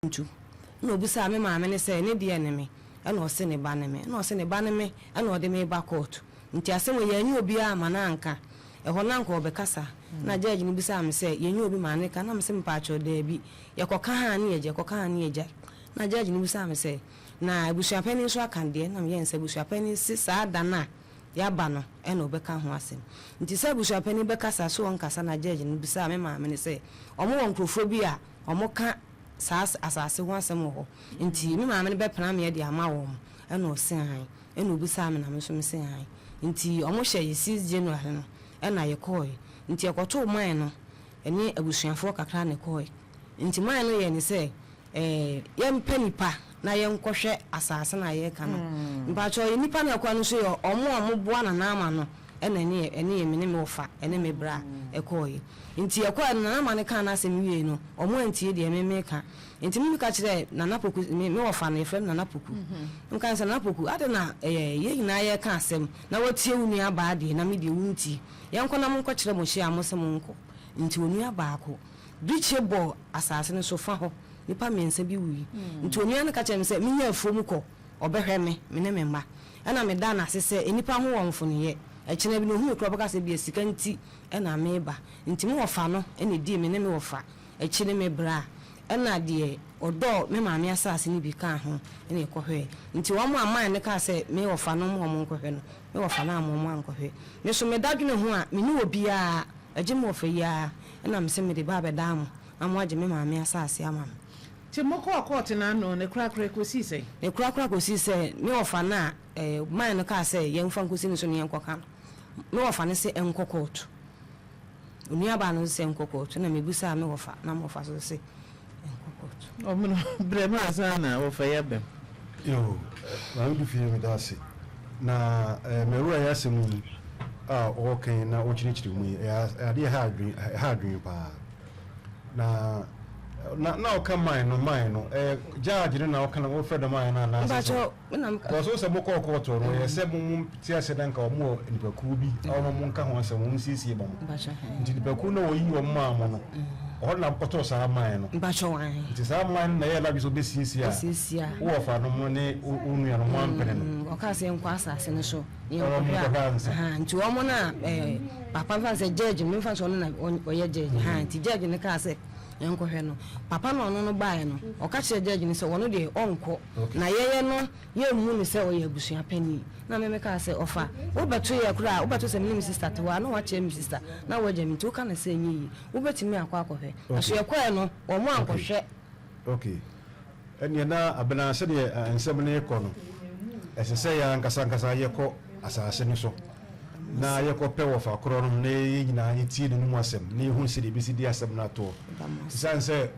Ntu. Ɛna ɔbisaa me maame no sɛ, ne deɛ ne me? Ɛna ɔse ne ba ne me. Ɛna ɔse ne ba ne me ɛna ɔde me reba kɔɔto. Nti asɛm wei yɛannya obiara amma no anka. Ɛhɔ no anka ɔbɛkasa. Ɛna judge no bisaa me sɛ, yɛnnya obi maa no ka? Ɛna mese mepaakyɛw daabi. Yɛkɔka ha a ne yɛgyae, yɛkɔka ha a ne yɛgyae. Ɛna judge no bisaa me sɛ, na abusuapanin nso aka deɛ? Ɛna meyɛɛ no sɛ abusuapanin se saa da no a yɛaba no ɛna ɔbɛka ho asɛm. Nti sɛ abusuapanin bɛkasa so ɔnkasa na judge no bisaa me maame no sɛ, wɔn wɔ nkurɔfoɔ bi a wɔka saa asase ho asɛm wɔ hɔ nti me maame no bɛpena me de ama wɔn ɛna ɔse aane ɛna ɔbisaa me na me nso mese aane nti wɔn hyɛ yɛ 6 January no ɛna yɛkɔɔɛ nti yɛkɔtoo man no ɛne abusuafoɔ kakra na ɛkɔɔɛ nti man no yɛɛ ne sɛ ɛɛ yɛmpɛ nipa na yɛnkɔhwɛ asase no a yɛreka no mpakyɛw nipa no ɛkɔɛ no nso yɛ wɔn a wɔboa Nana Ama no ɛna ɛne ɛne yɛ me ne me wɔfa ɛne me bra ɛkɔɔɛ. Nti yɛkɔeɛ no, Nana Ama no kaa n'asɛm wiei no, wɔn antie deɛ me meka. Nti me meka kyerɛɛ Nana Poku, me me wɔfa no, yɛfrɛ no Nana Poku. Meka no sɛ, Nana Poku, adɛn na ɛɛ yɛn nyinaa yɛreka asɛm na woatie wo nua baa deɛ na me deɛ wontie? Yɛnkɔ na monkɔkyerɛ mo hye a mose monkɔ. Nti onua baako, birikye bɔɔ asase no so fa hɔ, nnipa mmiɛnsa bi wui. Nti onua no ka kyerɛɛ me sɛ menyɛ afuom kɔ, ɔbɛhwɛ me, me ne me mma. Ɛna medaa no ase sɛ nnipa ho wɔ mfonoyɛ. Ɛkyena bi no, ɔhu me koraa ɔbɛka sɛ ebia sika nti na mereba. Nti me wɔfa no na ɛdii me ne me wɔfa akyi ne me bra. Ɛna deɛ ɔdɔɔ me maame asase no bi kaa ho na yɛkɔhwɛɛ. Nti wɔn a man no kaa sɛ me wɔfa no mma wɔn nkɔhwɛ no, me wɔfa no amma wɔn ankɔhwɛ. Me nso meda dwene ho a, menni obiara, agye me wɔfa yi ara na mese mede ba abɛdaa mo na moagye me maame asase ama me. Nti mokɔɔ kɔɔte no ano ne korakora kɔsii sɛn? Ne korakora kɔsii sɛ me wɔfa no a man no kaa sɛ yɛmfa nkɔsi ne so no yɛnkɔka no. Me wɔfa no se nkɔ kɔɔto. Onuabaa no nso se nkɔ kɔɔto. Ɛna mebisaa me wɔfa, na me wɔfa nso se nkɔ kɔɔto. Ɔmono, brɛ me ansa na wɔfa yi aba mu. Yoo, Maame Dufie meda ase. Na eh, m'awura yi asɛm yi a ɔreka yi na ɔkyerɛkyerɛ mu yi, ɛyɛ adeɛ ɛha adwene, ɛha adwene paa. Na na na ɔka man no, man no, ɛyɛ judge no na ɔka na wɔfrɛ no man no anaasɛ sɛ? Because wo sɛ mokɔɔ kɔɔto no, ɛyɛ sɛ mo mo te ase na nka wɔn wɔ nipakuo bi a wɔn mo nka ho asɛm, wɔn nsiesie ma mo. Nti nipakuo no a wɔyi wɔn maa mo no, ɔhɔ na mokɔtoo saa man no. Nti saa man no na ɛyɛ n'adwene sɛ ɔbɛsiesie a, wo wɔfa nom ne wo nua no mo ampene no. Ɔkaa sɛ yɛnkɔ asase no so na yɛnkɔhwɛ a. Nti wɔn na papa mfa no sɛ judge no, memfa no sɛ ɔno na ɔyɛ judge, nti judge no kaa sɛ yɛnkɔhwɛ no. Papa no a ɔno no baeɛ no, ɔka kyerɛɛ judge no sɛ ɔno deɛ ɔnkɔ. Na yɛyɛ no yɛmmu no sɛ ɔyɛ abusua panin. Na me mekaa sɛ, Ɔfa, wobɛto yɛ koraa a, wobɛto sɛ me ne me sista te hɔ a, na woakyerɛ me sista na woagya me nti woka no sɛ ɛnyɛ yie. Wobɛtumi akɔ akɔhwɛ. Nanso yɛkɔeɛ no, wɔn ankɔhwɛ. Ok. Ɛnneɛ na Abena, sɛdeɛ nsɛm no rekɔ no, ɛsɛ sɛ yɛn ankasa ankasa yɛkɔ asase no so na yɛkɔpɛ wɔfa korɔ no na yɛn nyinaa yɛtie n'anom asɛm na yɛhunu sɛdeɛ yɛbɛsi de asɛm no atoɔ. Ɛsiane sɛ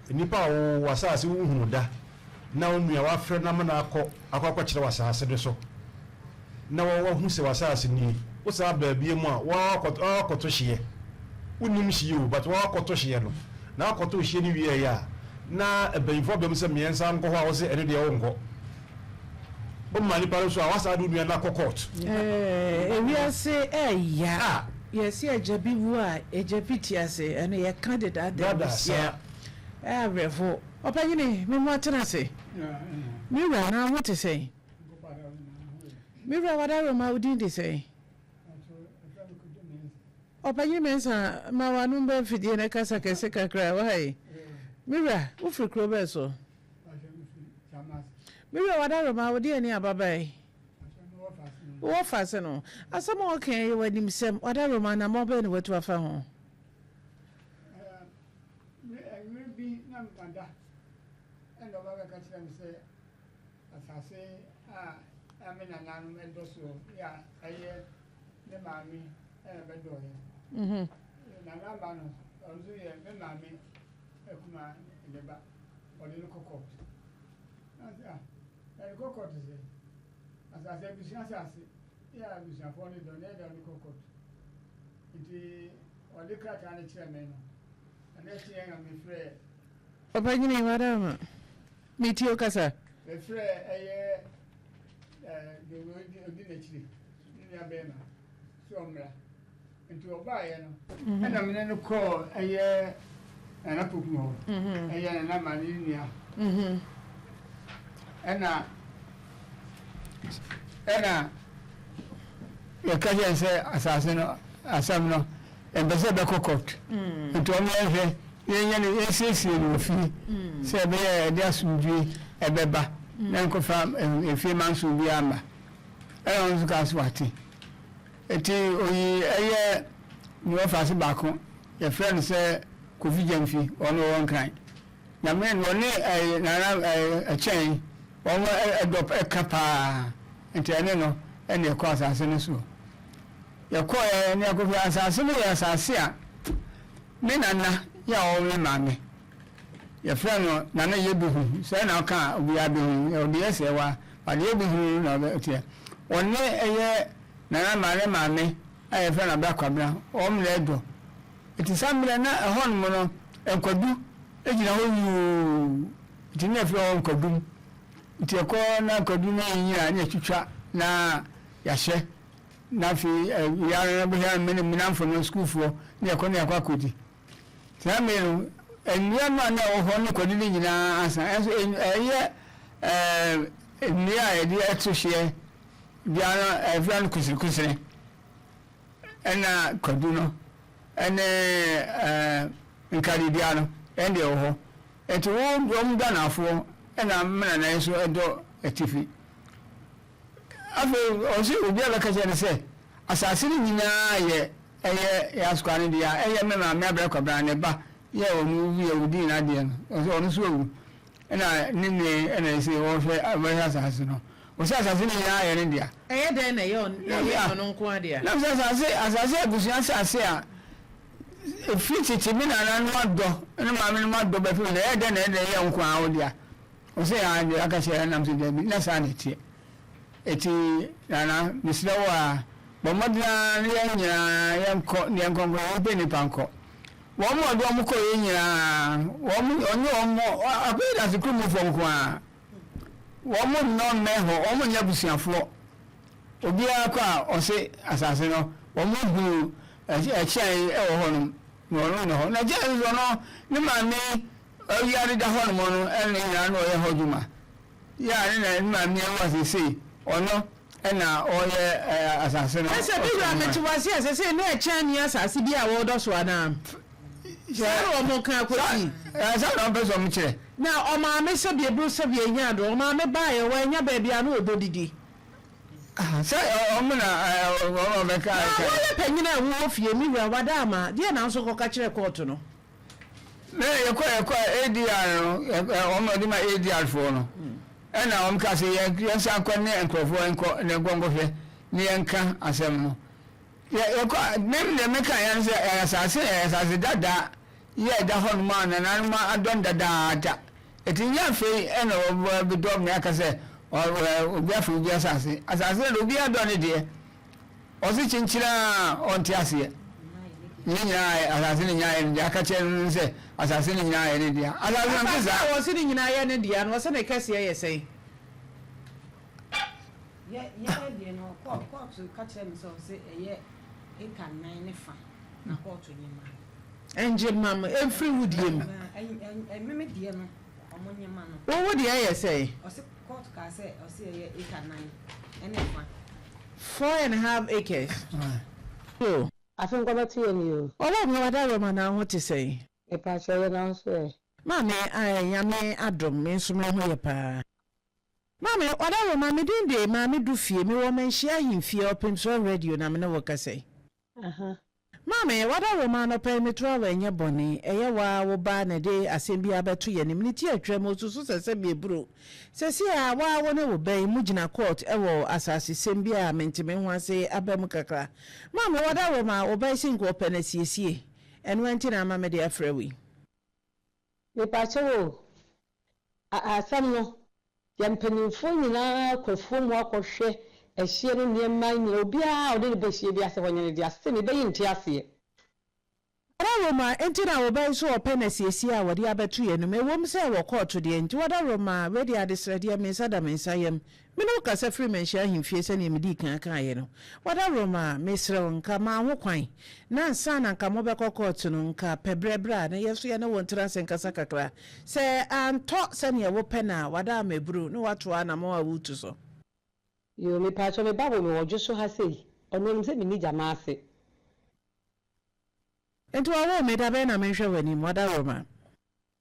Nnipa a wɔwɔ w'asase wonhunu da, na wo nua wafrɛ no ama no akɔ akɔ akɔkyerɛ w'asase no so, na wahu sɛ w'asase nie, wo saa baa biam a woakɔto hyeɛ, wonnim hyeɛ o, but woakɔto hyeɛ no, na woakɔto hyeɛ no wieɛ a, na mpanyinfoɔ aba mu sɛ mmiɛnsa nkɔ hɔ a wose ɛno deɛ wonkɔ. Woma nipa no so a, woasan de wo nua no akɔ court. Ewiase ɛɛya. Yɛse agya bi wu a, agya bi te ase. Ɛno yɛka dedaada abusua. Ɛyɛ awerɛho. Ɔpanyini, me mo atena ase. Me wura, na wo ho te sɛn? Me wura, w'adaworoma, wo din de sɛn? Ɔpanyin Mensah, ma w'ano mba mfidie na kasa kɛse kakra, why? Me wura, wofiri kuro bɛn so? Me wura w'adaworoma wo deɛ ne ababaa yi wowɔ faase no asɛm a ɔka yi yɛ w'animsɛm w'adaworoma anammɔn bɛn na watu afa ho. Mmerɛ bi na mada ɛna ɔba bɛka kyerɛ me sɛ asase a me nananom dɔ soɔ yɛ a ɛyɛ ne maame ɛna bɛdɔeɛ. Nana ba no ɔno nso yɛ me maame akumaa ne ba, ɔde no kɔ court. Na ɔse ah, yɛde kɔ court sɛ, asase abusua asase yɛ a abusuafoɔ no dɔ na yɛde ɔde kɔ court. Nti ɔde krataa no kyerɛ me no, ɛno akyi yɛn na mefrɛ. Ɔpanyini, w'adaama, metie wo kasa. Mefrɛ ɛyɛ ɛɛ deɛ ɔdi n'akyiri, ne nua bɛrima, sɛ ɔmmra. Nti ɔbaeɛ no, ɛna me ne no kɔɔ ɛyɛ. Nana Poku hɔ, ɛyɛ Nana Maame ne nua. Ɛna ɛna yɛka kyerɛ no sɛ asase no asɛm no yɛmpɛ sɛ ɛbɛkɔ court nti ɔmo yɛnhwɛ yɛnyɛ no yɛnsiesie no wɔ fie sɛ ɛbɛyɛ a ɛde asomdwie ɛbɛba na nkɔfa efie manso biara mma. Ɛna ɔno nso kaa sɛ wate. Enti oyi ɛyɛ ne wɔfaase baako, yɛfrɛ no sɛ Kofi Gyamfi, ɔno ɔwɔ Nkran. Nyame no ɔne ɛɛ Nana ɛɛ Ɛkyɛn wɔn ɛdɔ ɛka paa, nti ɛne no ɛna ɛkɔ asase no soɔ. Yɛkɔɛ ne yɛkɔhwɛ asase no yɛ asase a me nana yɛ a ɔwɔ me maame, yɛfrɛ no Nana Yɛbɛhu, sɛɛ na ɔka a obiara bɛhu, ɔde yɛ sɛɛ wa, but Yɛbɛhu na ɔteɛ. Ɔne ɛyɛ Nana Maame maame a yɛfrɛ no Abra Kwabena, wɔn na ɛdɔ. Nti saa mmerɛ na ɛhɔ nom no, Nkwadu gyina hɔ yuu, nti na yɛfrɛ hɔ Nkwadum. Nti yɛkɔ na Nkwadu no anyini a, na yɛtwitwa na yɛahyɛ. Na afei yɛa no bɛhwɛ me ne me nnamfo no, sukuufoɔ, na yɛkɔ na yɛakɔ akɔdi. Saa mmere no, nnua no a na ɛwɔ hɔ ne kwadu no nyinaa asa. Nanso ɛyɛ nnua a yɛde to hyeɛ dua no, yɛfrɛ no kuserekusere, ɛna kwadu no ne nkadedua no, ɛno deɛ ɛwɔ hɔ. Nti wo wɔn dɔ anaafoɔ ɛna me nana yi nso dɔ atifi. Afei ɔse obiara bɛka kyerɛ no sɛ asase no nyinaa yɛ ɛyɛ Yasukwa no dea, ɛyɛ me maame Abena Kwabena ne ba yɛ ɔno wuiɛ ɔdii n'adeɛ no, ɔse ɔno nso awu ɛna ne nua yi ɛna ɛse ɔhwɛ ɔbɛhwɛ asase no, ɔse asase no nyinaa yɛ ne dea. Ɛyɛ dɛn na ɛyɛ ɔno nko ara dea? Na sɛ asase, asase abusua asase a ɛfiri tete me nananom adɔ ne maame nom adɔ bɛpem no, ɛyɛ dɛn na ɛyɛ dɛn yɛ wo nko ara wo dea? Ɔse aa deɛ aka kyerɛ nam sɛ dabi na saa na ɛteɛ. Eti Nana mesrɛ wo aa bɔ mmɔden aa na yɛn nyinaa yɛnkɔ na yɛnkɔ nkɔ yɛmpɛ nnipa nkɔ. Wɔn a ɔde wɔn kɔeɛ nyinaa wɔn ɔnye wɔn akɔyɛ Dansekurumu foɔ nko aa. Wɔn nnɔ mmɛn hɔ, wɔn nyɛ abusuafoɔ. Obiara kɔ a ɔse asase no wɔn hunu ɛkyɛn wɔ hɔ nom na ɔno nnɔ hɔ. Na kyɛn nso ɔno ne maame Ɔwia no da hɔ nom no ɛna ne nyinaa na ɔyɛ hɔ dwuma. Yɛ a ne na ne maame awu a seesei ɔno na ɔyɛ asase no Na sɛ me wura mete wo ase a seesei na ɛkyɛn nni asase bi a wɔredɔ so anaa? Saa na wɔn ka akɔsi. Saa na wɔn pɛ sɛ wɔn kyerɛ. Na ɔmaame sɛbi eburu sɛbi enya do ɔmaame baeɛ wannya baabi a na ɔbɔ didi. Sɛ wɔn na wɔn bɛka. Na woyɛ panyin a wowɔ fie me wura wada ama deɛ na nso kɔka kyerɛ kɔɔto no. Na yɛkɔ yɛkɔ ADR no wɔn na ɔde ma ADR foɔ no ɛna wɔn ka sɛ yɛn yɛnsan kɔ ne nkurɔfoɔ nkɔ ne nkɔ nkɔhwɛ ne yɛnka asɛm no yɛ yɛkɔ mem deɛ meka yɛn sɛ ɛyɛ asase ɛyɛ asase dada yɛ ɛda hɔ nom a nananom adɔn dadaada eti nyɛ afei ɛna wɔbɛdɔ me aka sɛ obi afa obi asase asase no obi adɔ ne deɛ. Ɔse kyenkyene a ɔnte aseɛ. Ne nyinaa yɛ asase no nyinaa yɛ ne dea. Ka kyerɛ no sɛ asase no nyinaa yɛ ne dea. Asase no nte saa. Asase a wɔse ne nyinaa yɛ ne dea no, ɔse ne kɛseɛ yɛ sɛn? Yɛ yɛ deɛ no kɔɔto ka kyerɛ me sɛ ɔse ɛyɛ eka nan ne fa na kɔɔto nye ma no. Ɛngye ma mo, ɛmfiri wo deɛ mu. Ɛme me deɛ no ɔmo nye ma no. Wo wo deɛ yɛ sɛn? Ɔse kɔɔto kaa sɛ ɔse ɛyɛ eka nan ne fa. 4½ acres. Oh. Afe nkɔ bɛto yɛn yi o. Ɔwɔ nwa wada Roma na wo ho te sɛn? Mepakyɛw yɛ na wo nso ɛ? Maame ae Nyame adom me nso me ho yɛ paa. Maame wada Roma me din de Maame Dufie me wɔ Manhyia Ahemfie Ɔpemsoɔ Radio na me ne wo kasa yi. Aha. Maame, w'adaworoma anɔpa yi meto awa ɛnyɛ bɔne, ɛyɛ wo ara wo ba na ɛde asɛm bi abɛto yɛn anim, ne ti atwam, osusu sɛ sɛbi aburo. Seesei ara wo ara wo ne wo ba yi mo gyina court wɔ asasesɛm bi a mente-me-ho-ase aba mu kakra. Maame, w'adaworoma, wo ba yi se nka ɔpɛ no asiesie, ɛno ara nti na ama mede afrɛ wo yi. Mepakyɛw o, a asɛm no, yɛn mpanyimfoɔ nyinaa kɔ afuom hɔ akɔhwɛ ɛhyeɛ no nneɛma nyinaa, obiara a ɔde ne ba hyia biara sɛ ɔnyɛ ne dea, sɛ me ba yi nte aseɛ. Wɔda Roma nti na wɔbɛn so ɔpɛ na asiesie a wɔde abɛto yɛn anim. Ɛwom sɛ wɔ kɔɔto deɛ nti wɔda Roma wei deɛ adesrɛdeɛ me nsa da me nsa yam. Me ne wo kasa firi Manhyia ahemfie sɛdeɛ medii kan kaeɛ no. Wɔda Roma mesrɛ wo nka ma ho kwan na ansa na nka mobɛkɔ kɔɔto no nka pɛ berɛ bra na yɛn nso yɛne wo ntena ase nkasa kakra. Sɛ antɔ sɛdeɛ wopɛ no a wada ama aburu na woatoa anammɔn a woretu so. Yoo mepaakyɛw me ba wo me wɔ dwoso ha sei ɔno onim sɛ menni gyama ase. Nti wɔwoo me da bɛn na menhwɛ w'anim, w'adaworoma?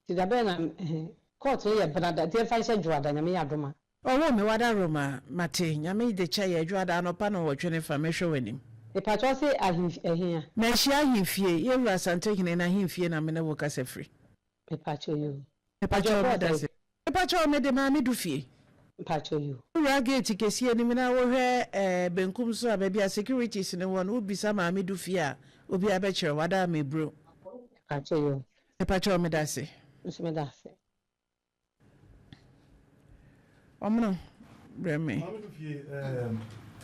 Nti da bɛn na eh, court no yɛ benada nti yɛmfa nhyɛ dwoada Nyame yɛ adom a. Wɔwoo me w'adaworoma, mate, Nyame de kyɛ yɛ, dwoada anɔpa nnɔnwɔtwe ne fa mɛhwɛ w'anim. Mepakyɛw ɔse ahenf ɛhe a? Manhyia ahemfie, yɛn wura Asantehene n'ahemfie na me ne wo kasa firi. Mepakyɛw yoo. Mepakyɛw medase. Mepakyɛw mede maame du fie. Mpakyɛw yoo. Wo wura gate kɛseɛ no mu na wo hwɛ eh benkum so a baabi a securities no wɔ no wo bisa maame du fie a obiara bɛkyerɛ wo adaa me bro. Mepakyɛw yoo. Mepakyɛw medase. Nso medase. Ɔmono brɛ me. Maame no fie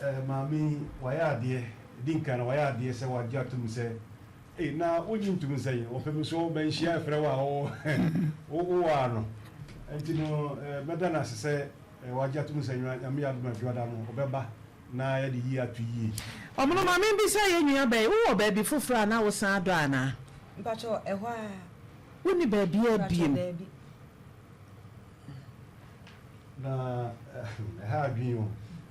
eh maame yi wayɛ adeɛ ɛdi nkan no wayɛ adeɛ sɛ wagye atom sɛ ei na wonyi ntom sɛn wɔpɛ me so manhyia ɛfrɛ wo a wo wowaa no nti no mɛda no ase sɛ wagye atom sɛ Nyame yɛ adom a Dwoada no ɔbɛba na yɛde yie ato yie. Ɔmono ma membisa yɛn nua bɛn wowɔ baabi foforɔ a na wosan dɔ anaa? Mpakyɛw ɛhɔ ara. Wonni baabiara Mpakyɛw biem? daabi. Na ɛha adwene o,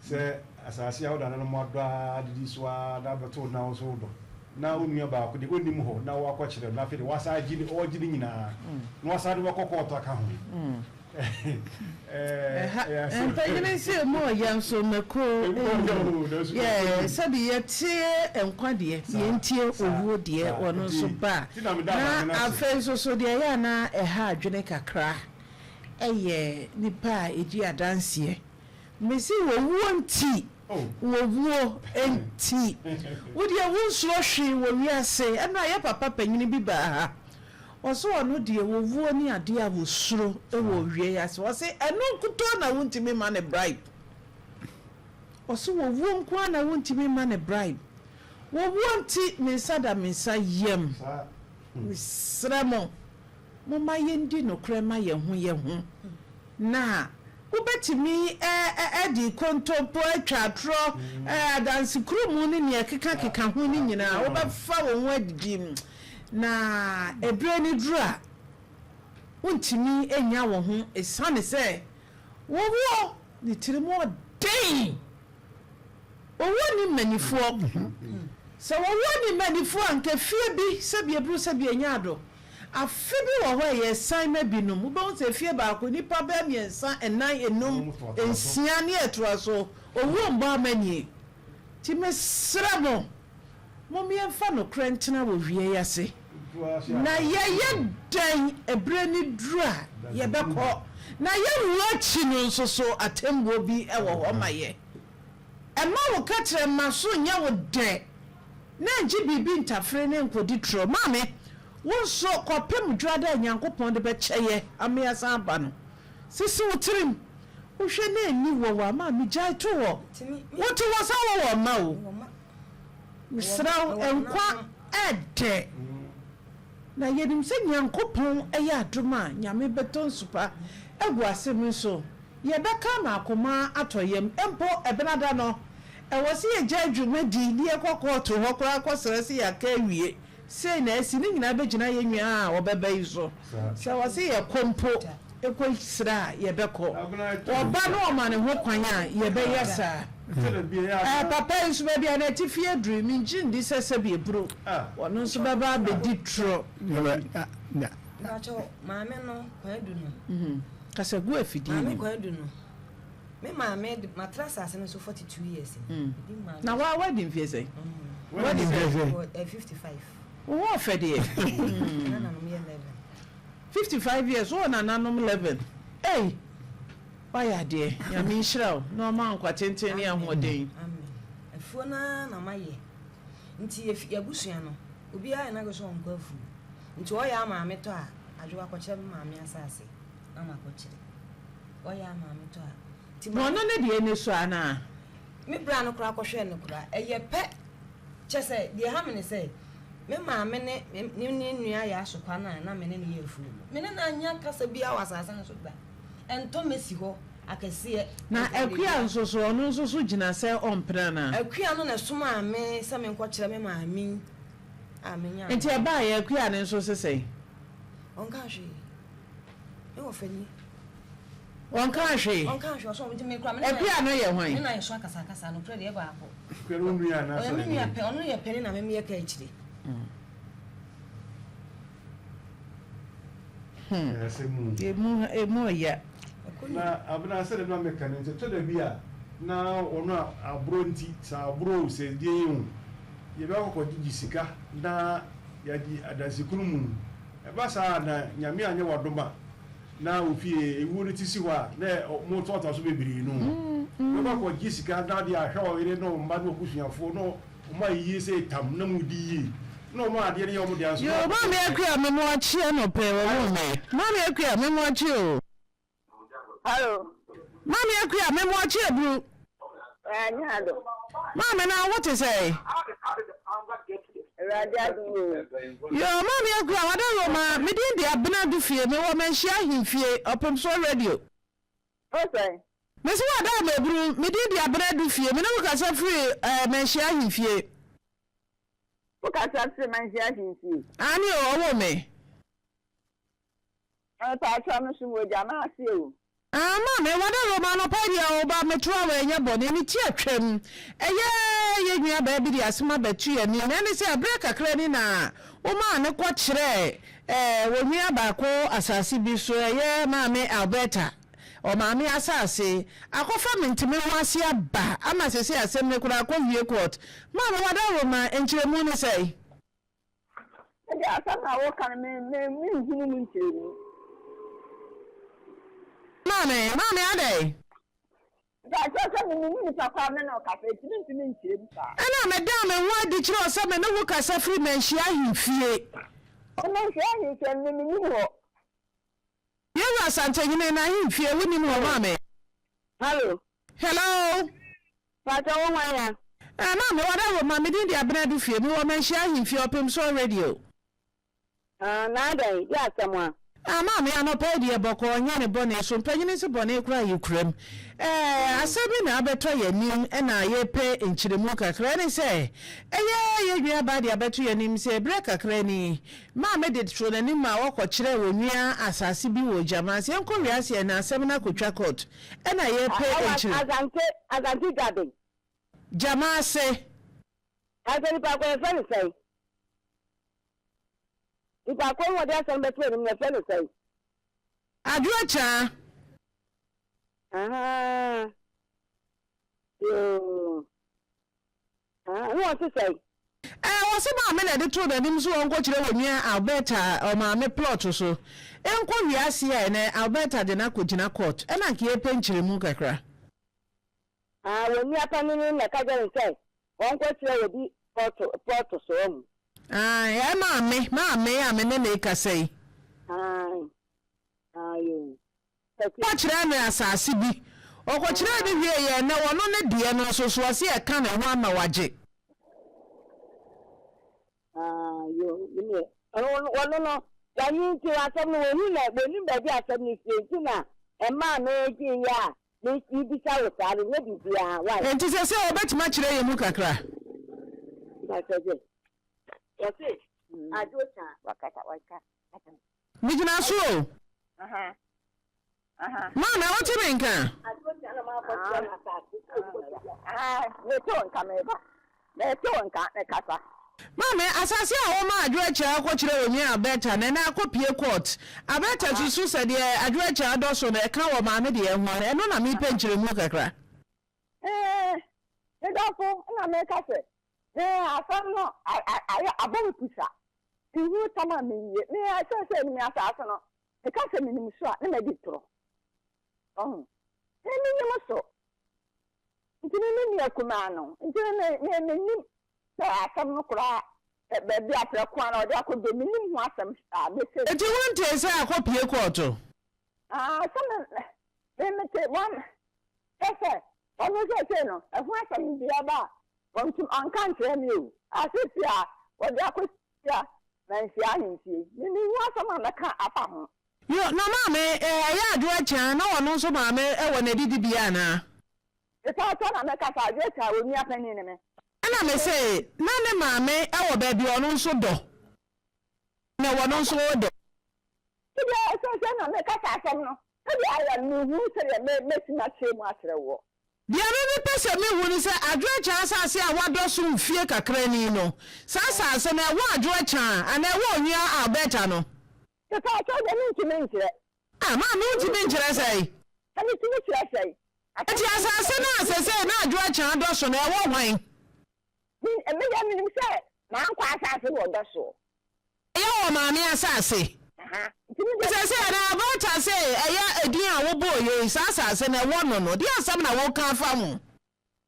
sɛ asase a wo nananom adɔ ara didi so ara na abɛto wo na wo nso wodɔ, na wo nua baako deɛ ɔnnim hɔ na woakɔkyerɛ no, na afei deɛ wasan agye ne, ɔregye ne nyinaa, na wasan de wo akɔ kɔɔto aka ho. Ɛha, Ɛyɛ asɛm. mpanyini se emu ɔya nso mako Emu ɔya nni. o, nanso mako Yɛ, nni. sɛbi yɛte nkwa deɛ, Saa, yɛntie saa. owuo deɛ, Saa. ɔno nso Nti, ba a. nti na meda Na maame no ase. afei nso so deɛ ɛyɛ a na ɛha adwene kakra. yɛ nipa a ɛdi adanseɛ. Mese wɔwuo nti, wɔwuo nti. Wo deɛ wonsuro hwee wɔ wiase. Ɛnora yɛ papa panyini bi baa ha. Ɔse ɔno deɛ wɔwuo ne adeɛ a wɔsuro wɔ wie ase. Ɔse ɛno nkutoo na wontumi mma no bribe. Ɔse wɔwuo nko ara na wontumi mma no bribe. Wɔwuo nti me nsa da me nsa yam. Mesrɛ mo. Momma yɛndi nokorɛ mma yɛn ho yɛn ho. Na wobɛtumi adi kontompo, atwa atorɔ, adansekurumu ne nea ɛkekakeka ho no nyinaa, wobɛfa wo ho adidi. Na ɛberɛ no duru a, wontumi nnya wo ho ɛsiane sɛ wowɔ ne tirim ɔden. Owuo nni mmanifoɔ. Sɛ owuo nni mmanifoɔ a, anka efie bi sɛbi eburu sɛbi enya ado. Afe bi wɔ hɔ a ɛyɛ asiane ma binom. Wobɛhu sɛ efie baako, nnipa bɛyɛ mmiɛnsa, nnan, nnum, nsia ne ɛtoa so. Owuo mmɔ amannie. Nti mesrɛ mo, mom yɛmfa nokorɛ ntena wɔ wia yi ase. Na yɛyɛ dɛn ɛberɛ no duru a yɛbɛkɔ? Na yɛn wuo akyi no nso so atɛmmuo bi wɔ hɔ ma yɛ. Mma wo kɛtrɛma so nyɛ wo dɛ na ngye biribi ntafere ne nkɔdi torɔ. Maame, wo nso kɔpem dwoada a Nyankopɔn de bɛkyɛ yɛ ama yɛasan aba no, sisi wo tirim. Wohwɛ na ɛnni wɔ wo a, maame gyae to hɔ. Wote hɔ sɛ wowɔ mma o. Mesrɛ wo, nkwa ɛdɛ. Na yɛnim sɛ Nyankopɔn yɛ adom a, Nyame bɛtɔ nsu pa agu asem yi so. Yɛbɛka ama akoma atɔ yam. Mpo Ɛbenada no, ɛwɔ sɛ yɛgyae dwumadi na yɛkɔ kɔɔto hɔ koraa kɔsrɛ sɛ yɛaka awie. Sei na asi. Ne nyinaa bɛgyina yɛn nua a ɔbɛba yi so. Sɛ ɛwɔ sɛ yɛkɔ mpo kɔsrɛ a, yɛbɛkɔ. Ɔba na ɔma ne ho kwan a, yɛbɛyɛ saa. Ɛɛ, papa yi nso, baabi a n'atifi aduru yi, mengye nndi sɛ sɛbi aburo, ɔno nso bɛba abɛdi torɔ. Mpakyɛw, maame no, Kwadu no. Kasa gu afidie Maame no mu. Kwadu no, me maame de, matra asase no so 42 years ni. Medi maame. Na wa wadi mfeɛ sɛn? Wadi mfeɛ sɛn? Wɔ eh, 55. Wo ho ɔfɛ deɛ. Nananom yɛ 11. 55 years, wowɔ nananom 11. Ei, woayɛ adeɛ. Nyame nhyira wo na ɔma wo nkwa tenten ne ahoɔden. Amen. Afuo no ara na mayɛ. Nti yɛfi yɛabusua no, obiara yɛ n'adwene sɛ ɔnkɔ afuo. Nti ɔyɛ a maame tɔ a, adwoa kɔkyerɛ me maame asase na makɔkyerɛ. Ɔyɛ a maame tɔ a. Nti Na maame. ɔno ne deɛ ni so anaa? Me bra no koraa kɔhwɛɛ no koraa, ɛyɛ pɛ. Kyerɛ sɛ, deɛ ɛha me ne sɛ, Me maame ne ne ne nua yɛ asokwa no a na me ne no yɛ afuo no, me ne no annya kasa biara wɔ asase no so da. Ɛntɔ mmɛsi hɔ akɛseɛ. Na Akua nso so, ɔno nso so gyina sɛ ɔmpene anaa? Akua no na ɛsomaa me sɛ menkɔkyerɛ me maame yi a menyaa no. Nti ɛbaeɛ Akua no nso se sɛn? Ɔnkaa hwee. Me wɔfa ni. Ɔnkaa hwee? Ɔnkaa hwee, ɔsɛ ɔnti me koraa me ne Akua no yɛ hwan? Me na yɛso akasakasa, nokorɛ deɛ ɛbaako. Akua no wo nua anaasɛ Ɔyɛ me nua pɛ, ɔno yɛ panin na me meyɛ ka akyire. Hmm. Emu emu ɔya. Na abena sɛdeɛ na meka no nti ɛtɔ da bi a na wɔn a aborɔ nti sɛ aborɔ o sɛ deɛn o yɛbɛkɔ kɔgyegye sika na yɛagye adansekunu mu ɛba saa a na Nyame anyɛ w'adom a na wo fie ewuo no ti si hɔ a na motoatoa so bebree no wobɛkɔ akɔgye sika na ade ahwɛ ɔyere ne wo mma ne w'abusuafoɔ ne wɔn ayɛ yie sɛ tam na modi yie na wɔn adeɛ no yɛ wɔn dea nso Yoo maame akua me mo akye anɔpɛ wɔ wo me maame akua me mo akye o. Hello. Maame Akua, me mo akye aburu. Ɛɛ nyɛ ado. Maame na wo te sɛn? Awurade adom o. Yoo, Maame Akua, wada Roma, me din de Abena Dufie, me wɔ Manhyia Ahemfie, Ɔpemsoɔ Radio. Wo sɛn? Me se wada ama aburu, me din de Abena Dufie, me ne wo kasa firi ɛɛ Manhyia Ahemfie. Wo kasa firi Manhyia Ahemfie? Aane o, ɔwoo me. Mepakyɛw me so mogya m'ase o. Ah maame wada Roma anɔpa yi deɛ wo ba meto a wanyɛ bɔne ne ti atwam ɛyɛ yɛ nua baa bi de asem abɛto yɛn anim na ɛne sɛ ɛberɛ kakra ni na wo maa no kɔ kyerɛɛ eh wɔ nua baako asase bi so ɛyɛ maame Alberta ɔmaame asase akɔfa menteme ho ase aba ama sesei asɛm no koraa akɔ wie court maame wada Roma nkyerɛmu ne sɛn? Me deɛ asɛm na woka no me me menhunu mu nkyerɛmu. Maame, maame adɛn? Mpakyɛw sɛ me menim nipa ko a me ne wo kasa enti mentumi nkyerɛ mu saa. Ɛna medaa me ho adi kyerɛɛ wo sɛ me ne wo kasa firi Manhyia ahemfie. Manhyia ahemfie no me menim hɔ. Yɛwura Asantehene n'ahemfie wonim hɔ maame? Hello. Hello. Paatɔ wo hwan ya? Eh maame wada hɔ ma me din de Abena Dufie me wɔ Manhyia Ahemfie Ɔpemsoɔ radio. Ah na adɛn de asɛm a. Ah maame anɔpa yi deɛ bɔkɔɔ nyɛ ne bɔne so mpanyini se bɔne koraa yɛ kuram eh asɛm bi na abɛtɔ yɛn anim ɛna yɛpɛ nkyerɛmu kakra ɛne sɛ ɛyɛ yɛn nua baa de abɛto yɛn anim sɛ berɛ kakra ni Maame de too n'anim ma wɔkɔ kyerɛɛ wɔn nua asase bi wɔ Gyama sɛ yɛnkɔ wiase ɛna asɛm no akɔtwa court Ɛna yɛ pɛ nkyere. Asante Asante Dwaben. Gyama ase. Ansa nipa ko yɛfrɛ no sɛn? Nipa ko no wɔde asɛm bɛto anim no yɛfrɛ no sɛn? Adwo Akyaa. Ahaa yoo. Ahaa ne wɔn se sɛn? Ɛɛ wɔse maame na ɛde too n'anim sɛ ɔnkɔkyerɛ wɔ nua Alberta ɔmaame plot so nkɔ wiase a ɛnɛ Alberta de no akɔgyina court ɛna anka yɛpɛ nkyerɛmu kakra. Ahaa wɔn nua panin no na ɛka kyerɛ no sɛ ɔnkɔkyerɛ wɔ bi plot plot so wahu. Ae ɛɛ maame maame a me ne no rekasa yi. Ae ae yoo. Ɔkɔkyerɛɛ no asase bi. Ɔkɔkyerɛɛ no wieeɛ, ɛnnɛ ɔno ne deɛ no nso so ɔse ɛka ne ho ama wagye. Ah, yo, me ɔno no, wanyi nti asɛm no wɔhu na wɔnim baabi asɛm no fie nti na ɛmaa me gye yɛ a mebisa wo saa no nyɛ biribiara why. Enti sɛ sɛ ɔbɛtumi akyerɛ yɛn mu kakra. Wɔse adwo kya wakasa waka. Megyina so o. Maame, wote me nka? Maame, asase a womaa Adwo Akyia kɔkyerɛ onua Alberta no, ɛnnɛ akɔpue court. Alberta susu sɛ deɛ Adwo Akyia dɔ so no, ɛka wɔ maame deɛ ho no, ɛno na mepɛ nkyerɛmu kakra. Me dɔfo, na meka sɛ, asɛm no ayɛ abɔ me pusa. Nhunu tam a menwie. Me ara seesei no me asaase no, meka sɛ menim so a, na madi torɔ. Ɔho? Me menim so. Nti me me nua kumaa no, nti me me me menim sɛ asɛm no koraa baabi a prɛko a na ɔde akɔdɔ, menim ho asɛm a mɛsɛ. Nti wontee sɛ akɔpue kɔɔto? Ah, sɛ me me mete wɔn kyɛ sɛ ɔno seesei no, ɛho asɛm biara ba a, ɔntum ɔnka nkyerɛ me o. Ase pii a wɔde akɔ. Tia, Manhyia ahemfie. Minni ho asɛm a mɛka afa ho. Yo, na maame, eh, ɛyɛ Adwo Akyang, na ɔno nso maame wɔ n'adidibea anaa? Mepaatɔ na mɛka sɛ Adwo Akyang onua panin ne me. Ɛna me se, na ne maame wɔ baabi a ɔno nso dɔ, na ɔno nso dɔ. Sɛdeɛ seesei na meka saa asɛm no, sɛdeɛ ayɛ no, menhunu sɛdeɛ mɛtumi akyerɛ mu akyerɛ woɔ. Deɛ me mepɛ sɛ mehu ne sɛ, Adwoɛkyaa asase a wadɔ so mfie kakra ni no, saa asase no, ɛwɔ Adwoɛkyaa anaa ɛwɔ Onwia Alberta no? Mepaakyɛw deɛ mentumi nkyerɛ. Ah, maame wontumi nkyerɛ sɛn? Sɛ metumi kyerɛ sɛn? Enti asase no a seesei na Adwoɛkyaa dɔ so no, ɛwɔ hwan? Me, me deɛ menim sɛ mankɔ asase no ɔdɔ soɔ. Ɛyɛ wɔ maame asase. Sɛsɛ na Alberta se ɛyɛ edin a wobɔɔ yei, saa asase no ɛwɔ no no, deɛ asɛm na woka afa ho?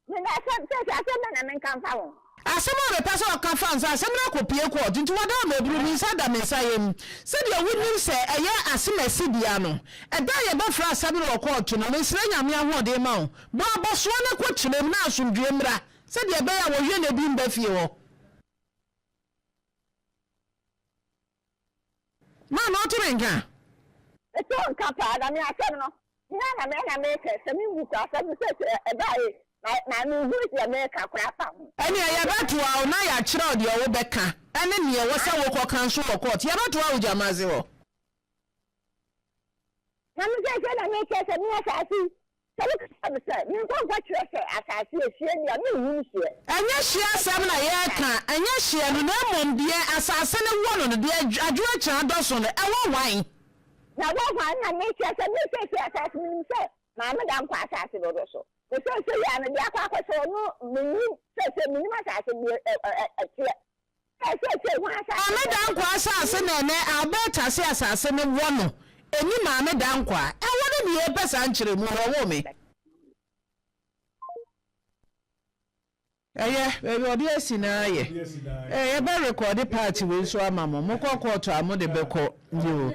Mena asɛm, sɛsɛ asɛm bɛn na menka mfa ho? Asɛm a mepɛ sɛ ɔka fa nso, asɛm no akɔpue kɔɔto, nti wɔda a maburu me nsa da me nsa yam. Sɛdeɛ wonim sɛ ɛyɛ asemasi dea no, ɛda a yɛbɛfrɛ asɛm no wɔ kɔɔto no, mesrɛ Nyame ahoɔden ma wo, bɔ abɔsoɔ na kɔ kyerɛ mu na asomdwoeɛ mmra, sɛdeɛ ɛbɛyɛ a wɔhwɛ na ebi mba fie hɔ. Maame, wote me nka? Mete wo nka paa, na me asɛm no, me ara na me na meka, sɛ menwu koraa asɛm no seesei ɛbaeɛ na na menhunu deɛ meka koraa fa ho. Ɛnneɛ yɛbɛtoa wo na yɛakyerɛ wo deɛ wobɛka ne deɛ ɛwɔ sɛ wokɔka nso wɔ kɔɔto. Yɛbɛtoa wo Gyamase hɔ. Na me seesei na mekyerɛ sɛ me asase yi, sɛ woka kyerɛ me sɛ menkɔ nkɔkyerɛ sɛ asase yi ɛhyeɛ ni a, menhunu hyeɛ. Ɛnyɛ hyeɛ asɛm na yɛreka, ɛnyɛ hyeɛ no, na mmom deɛ asase no wɔ no no, deɛ adwoakyira dɔ so no, ɛwɔ hwan? Na ɛwɔ hwan na mekyerɛ sɛ me seesei asase, menim sɛ Maame Dankwa asase no dɔ so. Me seesei yi a mede akɔ akɔhyɛ hɔ no, mennim, seesei mennim asase deɛ ɛteɛ. Maame Dankwa asase na ɛnɛ Alberta se asase no wɔ no ɛni Maame Dankwa ɛwɔ no deɛ ɛpɛ saa nkyerɛmu no ɔwoo me. Ɛyɛ, baabi a ɔde asi no ara yɛ. Ɛɛ, yɛbɛ rekɔɔde part wei nso ama mo. Mokɔ kɔɔto a, mode bɛkɔ. Yoo.